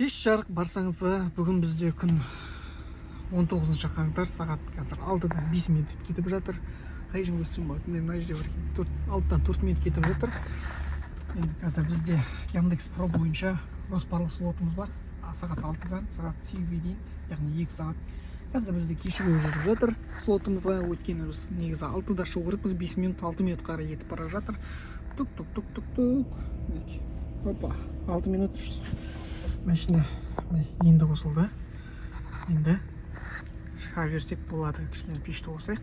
Кеш жарық барсаңызға. Бүгін бізде күн 19 қаңтар, сағат қазір 6-дан 5 минут кетіп жатыр. Қай жерге өтсем болады? Міне, мына жерде бар екен. 6-дан 4 минут кетіп жатыр. Енді қазір бізде Яндекс Про бойынша жоспарлы слотымыз бар. Сағат 6-дан сағат 8-ге дейін, яғни 2 сағат. Қазір бізде кешігу жүріп жатыр слотымызға, өйткені біз негізі 6-да шығу керекпіз, 5 минут, 6 минут қарай кетіп бара жатыр. Тук тук тук тук тук. Мінекей. Опа, 6 минут машина, міне, енді қосылды. Енді шыға берсек болады. Кішкене пешті қосайық.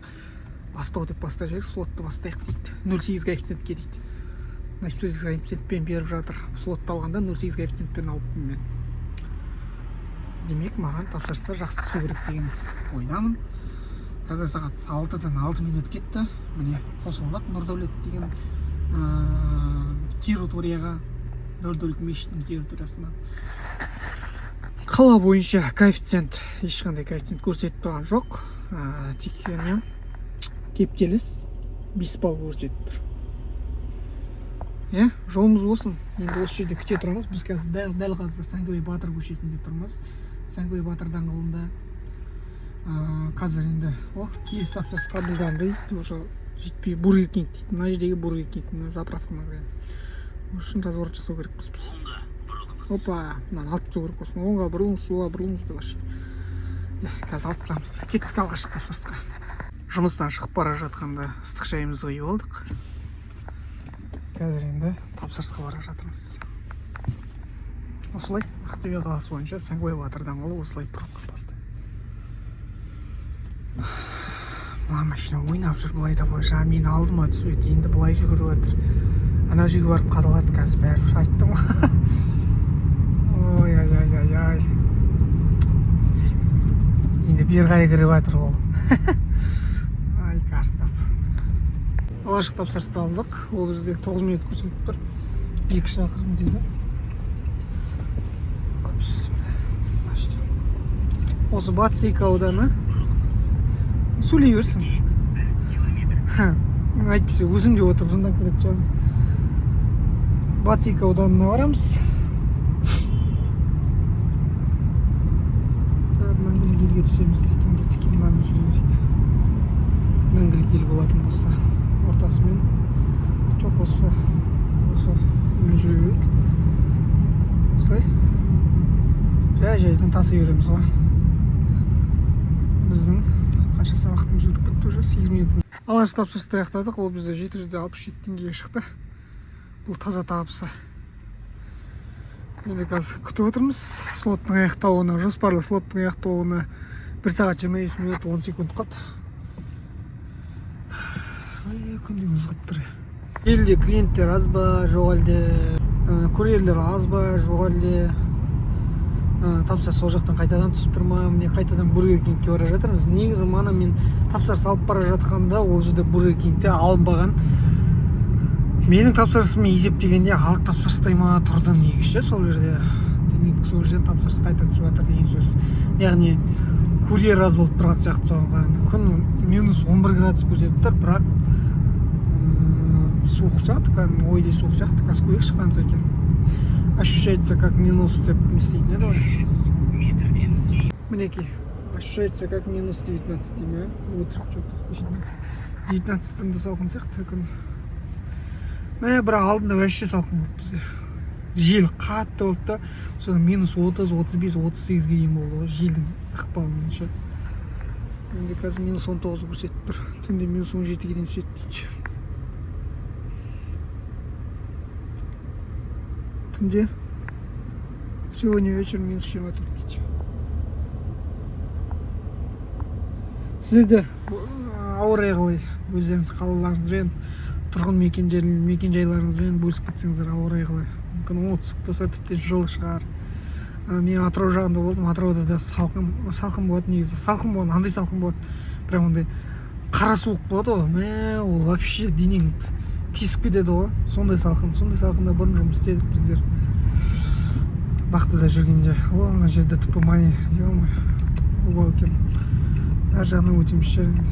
Бастау деп баста жіберейік, слотты бастайық дейді. 0,8 коэффициентке дейді. 0,8 коэффициентпен беріп жатыр. Слотты алғанда 0,8 коэффициентпен алыппын мен. Демек, маған тапсырыстар жақсы түсу керек деген ойдамын. Қазір сағат 6-дан 6 минут кетті. Міне, қосылдық Нұрдәулет деген территорияға, Нұрдәулет мешітінің территориясына. Қала бойынша коэффициент, ешқандай коэффициент көрсетіп тұрған жоқ. Тек не, кептеліс 5 балл көрсетіп тұр. Иә, жолымыз болсын. Енді осы жерде күте тұрамыз. Біз қазір дәл қазір Сәңгібай батыр көшесінде тұрмыз. Сәңгібай батыр даңғылында. Қазір енді, о, келесі тапсырыс қабылданды дейді. Уже жетпей, Бургер Кинг дейді. Мына жердегі Бургер Кинг, мына заправка мына. Үшін разворот жасау керекпіз біз. Опа, мынаны алып тастау керек осыны. Оңға бұрылыңыз, солға бұрылыңыз деп вообще. Иә, қазір алып тастамыз. Кеттік алғашқы тапсырысқа. Жұмыстан шығып бара жатқанда ыстық шайымызды құйып алдық. Қазір енді тапсырысқа бара жатырмыз. Осылай Ақтөбе қаласы бойынша Сәңгібай батыр даңғылы осылай пробка басты. Мына машина ойнап жүр былай да былай. Жаңа менің алдыма түсіп еді, енді былай жүгіріп жатыр. Ана жерге барып қадалады қазір, бәрібір, айттым ғой. Ой, ай, ай, ай, ай. Енді бері қарай кіріп жатыр ол. Ай, картоп. Алғашқы тапсырысты алдық. Ол бізде 9 минут көрсетіп тұр. 2 шақырым дейді. Бісміллә. Осы Батыс екі ауданы. Сөйлей берсін. Әйтпесе өзім де отырып звондап кететін шығармын. Батыс екі ауданына барамыз. Так, Мәңгілік елге түсеміз дейді. Енді тіке мынамен жүреміз дейді. Мәңгілік ел болатын болса, ортасымен. Жоқ, осы мен жүре берейік. Осылай. Жай жайдан таси береміз ғой. Біздің қанша уақытымыз өтіп кетті уже, 8 минут. Алғашқы тапсырысты аяқтадық. Ол бізде 767 теңгеге шықты. Бұл таза табысы. Енді қазір күтіп отырмыз слоттың аяқталуына, жоспарлы слоттың аяқталуына 1 сағат 25 минут 10 секунд қалды. Ай, күн де ызғып тұр. Елде клиенттер аз ба, жоқ әлде курьерлер аз ба, жоқ әлде тапсырыс сол жақтан қайтадан түсіп тұр ма? Міне, қайтадан Бургер Кингке бара жатырмыз. Негізі мана мен тапсырыс алып бара жатқанда ол жерде, Бургер Кингте, алынбаған. Менің тапсырысыммен есептегенде алты тапсырыстай ма тұрды негізі ше сол жерде. Демек, сол жерден тапсырыс қайта түсіп жатыр деген сөз. Яғни курьер аз болып тұрған сияқты соған қарағанда. Күн минус 11 градус көрсетіп тұр, бірақ суық сияқты, кәдімгі ойдай суық сияқты. Қазір көрейікші, қанша екен. Ощущается как минус деп не істейтін еді ғой. 500 метрден кейін Мінекей, ощущается как минус 19 дей ме? Өтірік, что-то 19, 19-тан да салқын сияқты күн. Мә, бірақ алдында вообще салқын болды бізде. Жел қатты болды да, содан минус 30, 35, 38-ге дейін болды ғой желдің ықпалымен ше. Енді қазір минус 19 көрсетіп тұр. Түнде минус 17-ге дейін түседі дейді. Түнде сегодня вечером минус 24 дейді. Сіздерде ауа райы қалай? Өздеріңіз қалаларыңызбен, тұрғын мекен жайларыңызбен бөлісіп кетсеңіздер, ауа райы қалай? Мүмкін, оңтүстік болса, тіпті жылы шығар. Мен Атырау жағында болдым. Атырауда да салқын, салқын болады негізі. Салқын болған андай салқын болады, прям андай қара суық болады ғой. Мә, ол вообще денең тесіп кетеді ғой, сондай салқын. Сондай салқында бұрын жұмыс істедік біздер вахтада жүргенде. О, мына жерде ДТП мани, ё-моё, обал екен. Әр жағынан өтеміз шығар енді.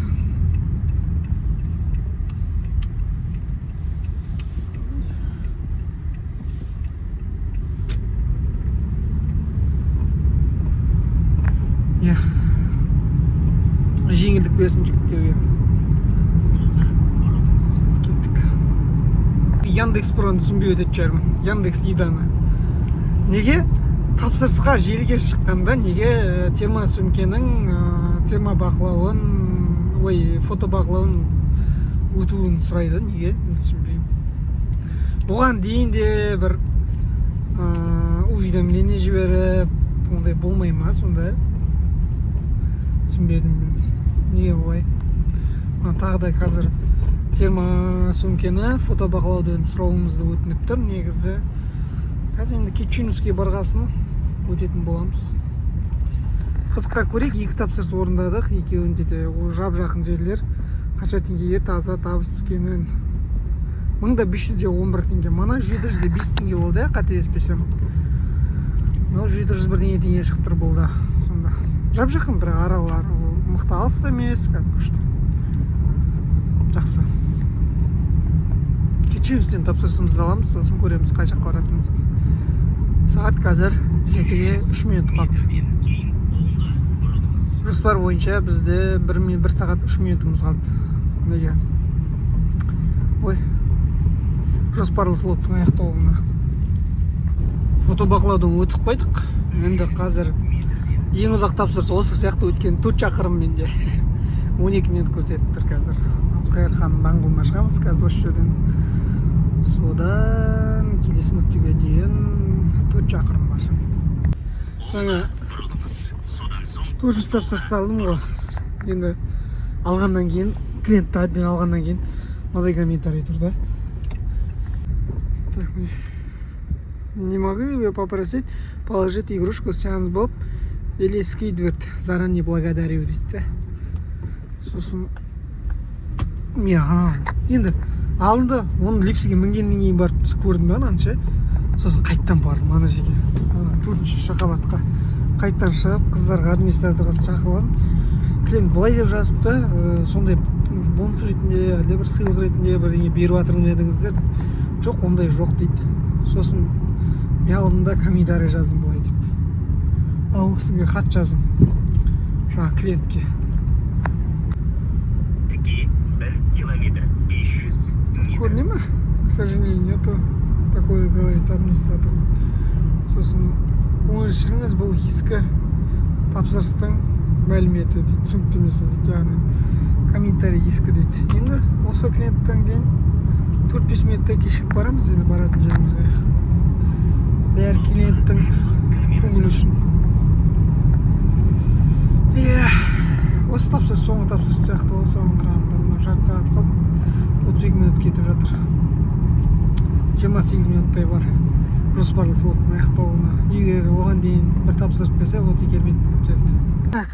Иә, жеңілдік берсін жігіттерге. Солға бұрылыңыз. Кеттік. Яндекс Проны түсінбей өтетін шығармын, Яндекс Еданы. Неге тапсырысқа желіге шыққанда, неге термосөмкенің термобақылауын, ой, фотобақылауын өтуін сұрайды, неге, мен түсінбеймін. Бұған дейін де бір уведомление жіберіп, ондай болмай ма сонда? Түсінбедім мен, неге олай. Мына тағы да қазір термосөмкені фотобақылаудан сұрауымызды өтініп тұр. Негізі қазір енді Кечинуске барғасын өтетін боламыз. Қызыққа көрейік. Екі тапсырыс орындадық, екеуінде де ол жап жақын жерлер. Қанша теңгеге таза табыс түскенін: 1511 теңге. Мана 705 теңге болды, иә, қателеспесем. Мынау 700 бірдеңе теңге шығып тұр. Болды сонда. Жап жақын бір аралар, ол мықты алыс та емес, кәдімгі күшті, жақсы. Кечинустен тапсырысымызды аламыз, сосын көреміз қай жаққа баратынымызды. Сағат қазір 7-ге 3 минут қалды. Метрден кейін оңға бұрылыңыз. Жоспар бойынша бізде 1 сағат 3 минутымыз қалды. Неге, ой, жоспарлы слоттың аяқталуына. Фотобақылаудан өтіп қойдық. Енді қазір Метрден ең ұзақ тапсырыс осы сияқты, өткен 4 шақырым менде 12 минут көрсетіп тұр. Қазір Әбілқайыр хан даңғылына шығамыз қазір осы жерден. Содан келесі нүктеге дейін 4 шақырым бар жаңа. бұрылыңыз. Содан соң Төртінші тапсырысты алдым ғой. Енді алғаннан кейін, клиентті әбден алғаннан кейін мынадай комментарий тұр да. Так, міне: «Не могли бы попросить положить игрушку Спанч Боб или Сквидвард? Заранее благодарю», — дейді да. Сосын мен анау енді алынды, оны лифтіге мінгеннен кейін барып көрдім да ананы ше. Сосын қайттан бардым ана жерге, ана төртінші қабатқа қайттан шығып, қыздарға, администраторға шақырып алдым. Клиент былай деп жазыпты: «Сондай бонус ретінде, әлде бір сыйлық ретінде бірдеңе беріп жатырмын дедіңіздер». «Жоқ, ондай жоқ», — дейді. Сосын мен алдым да комментарий жаздым былай деп. Ал ол кісіге хат жаздым, жаңағы клиентке. Тіке 1 километр 500 метр. Көріне ма? «К сожалению, нету такое, — говорит администратор. — Сосын «Кешіріңіз, бұл ескі тапсырыстың мәліметі», — дейді, түсініктемесі дейді, яғни комментарий ескі дейді. Енді осы клиенттен кейін 4-5 минуттай кешігіп барамыз енді баратын жерімізге. Бәрі клиенттің көңілі үшін. Иә, осы тапсырыс соңғы тапсырыс сияқты ғой. Соған қарағанда мынау жарты сағат қалды, 32 минут кетіп жатыр, 28 минуттай бар жоспарлы слоттың аяқталуына. Егер оған дейін бір тапсырыс берсе, вот керемет өтеді. Так,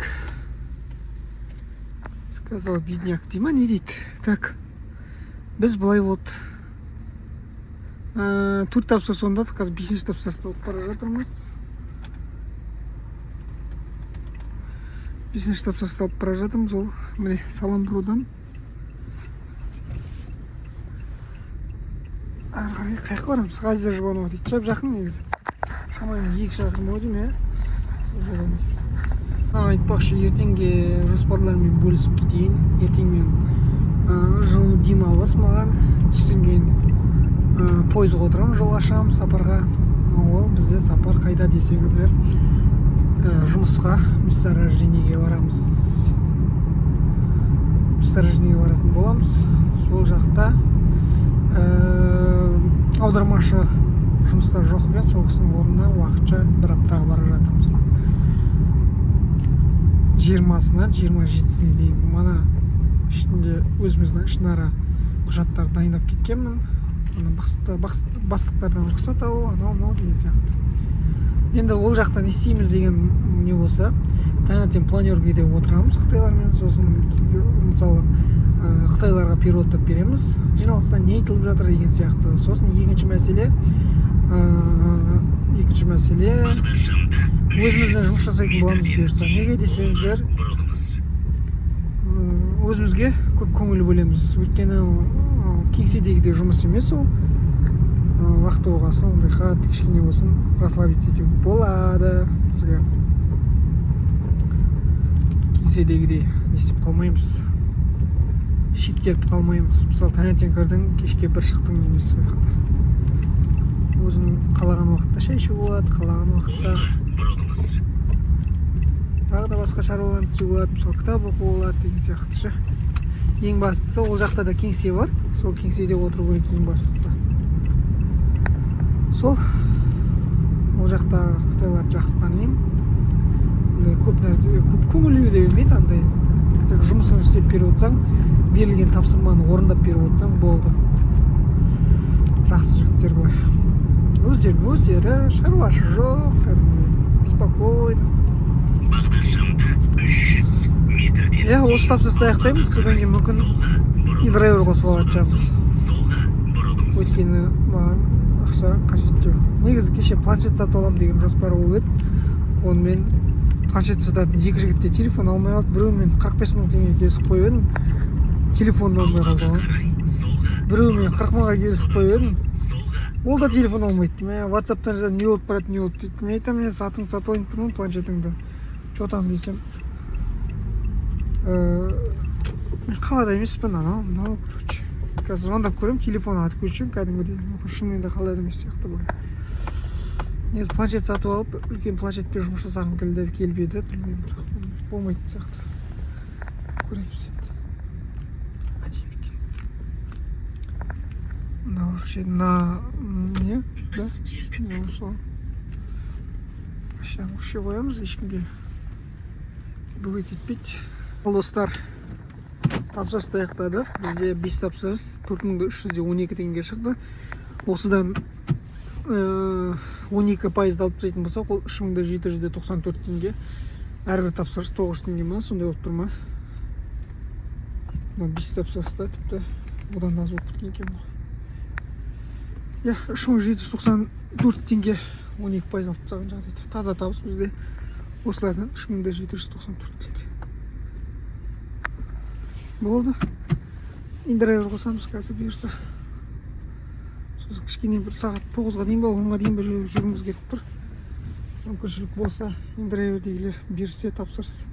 сказал бедняк дей ма, не дейді. Так, біз былай вот төрт тапсырыс орындадық, қазір бесінші тапсырысты алып бара жатырмыз. Бесінші тапсырысты алып бара жатырмыз. Ол міне, Саламбрудан ары қарай қай жаққа барамыз? Ғазиза Жұбанова дейді. Жап жақын негізі, шамамен 2 шақырым ау деймін, иә, сол жерден негізі. Айтпақшы, ертеңге жоспарлармен бөлісіп кетейін. Ертең мен жыл демалыс маған. Түстен кейін пойызға отырамын, жолға шығамын сапарға. Ол бізде сапар қайда десеңіздер, жұмысқа, месторождениеге барамыз. Месторождениеге баратын боламыз. Сол жақта аудармашы жұмыста жоқ екен, сол кісінің орнына уақытша бір аптаға бара жатырмыз, 20-сынан 27-сіне дейін. Мана ішінде өзіміздің ішінара құжаттар дайындап кеткенмін. Ана бастықтардан рұқсат алу, анау мынау деген сияқты. Енді ол жақта не істейміз деген не болса, таңертең планеркеде отырамыз қытайлармен. Сосын мысалы қытайларға переводтап береміз, жиналыста не айтылып жатыр деген сияқты. Сосын екінші мәселе, Бағдаршамда өзімізбен жұмыс жасайтын боламыз бұйырса. Неге десеңіздер, бұрылыңыз. Өзімізге көп көңіл бөлеміз, өйткені кеңседегідей жұмыс емес ол. Уақыт болған соң ондай қатты кішкене болсын расслабить етуге болады бізге. Кеңседегідей не істеп қалмаймыз, шектеліп қалмаймыз. Мысалы, таңертең кірдің, кешке 1 шықтың емес. Ол жақта өзің қалаған уақытта шай ішуге болады, қалаған уақытта Оңға бұрылыңыз. тағы да басқа шаруаларды істеуге болады, мысалы, кітап оқуға болады деген сияқты ше. Ең бастысы, ол жақта да кеңсе бар, сол кеңседе отыру керек. Ең бастысы сол. Ол жақта қытайларды жақсы танимын. Андай көп нәрсе, көп көңіл бөле бермейді. Андай тек жұмысын істеп беріп отырсаң, берілген тапсырманы орындап беріп отырсаң болды. Жақсы жігіттер былай, өздерінің өздері, шаруасы жоқ, кәдімгідей спокойно. Бағдаршамда 300 метрден Иә, осы тапсырысты аяқтаймыз, содан кейін мүмкін солға бұрылыңыз. Индрайвер қосып алатын шығармыз. Солға бұрылыңыз. Өйткені маған ақша қажеттеу. Негізі кеше планшет сатып аламын деген жоспар болып еді. Онымен планшет сататын екі жігіт те телефон алмай қалды. Біреуімен 45 000 теңге келісіп қойып едім, телефонын алмай қалды Алға ғой. қарай солға. Біреуімен 40 мыңға келісіп қойып едім, Солға. ол да телефон алмайды. Мә, Ватсаптан жазады: «Не болып барады, не болды?» – дейді. Мен айтамын: «Мен сатың сатып алайын тұрмын планшетіңді, че там?» – десем, «Мен қалада емеспін», анау мынау. Короче, қазір звондап көремін, телефон атып көрсем, кәдімгідей шынымен де қалада емес сияқты былай. Негізі планшет сатып алып, үлкен планшетпен жұмыс жасағым келді, келіп еді. Білмеймін, бірақ болмайтын сияқты. Көреміз енді. Әдемі екен мынау вообще. Мына не да? Біз келдік. Не, осы машинаны осы жерге қоямыз, ешкімге бөгет етпейді. Ал, достар, тапсырысты аяқтадық. Бізде бес тапсырыс 4312 теңге шықты. Осыдан 12%-ды алып тастайтын болсақ, ол 3794 теңге. Әрбір тапсырыс 900 теңге ма, сондай болып тұр ма? Мына бес тапсырыста тіпті одан да аз болып кеткен екен ғой. Иә, 3794 теңге 12% алып тастаған жағдайда таза табыс бізде осылардан 3794 теңге болды. Индрайвер қосамыз қазір, бұйырса. Сосын кішкене бір сағат 9-ға дейін ба, 10-ға дейін ба жүргіміз келіп тұр. Мүмкіншілік болса, индрайвердегілер берсе тапсырыс.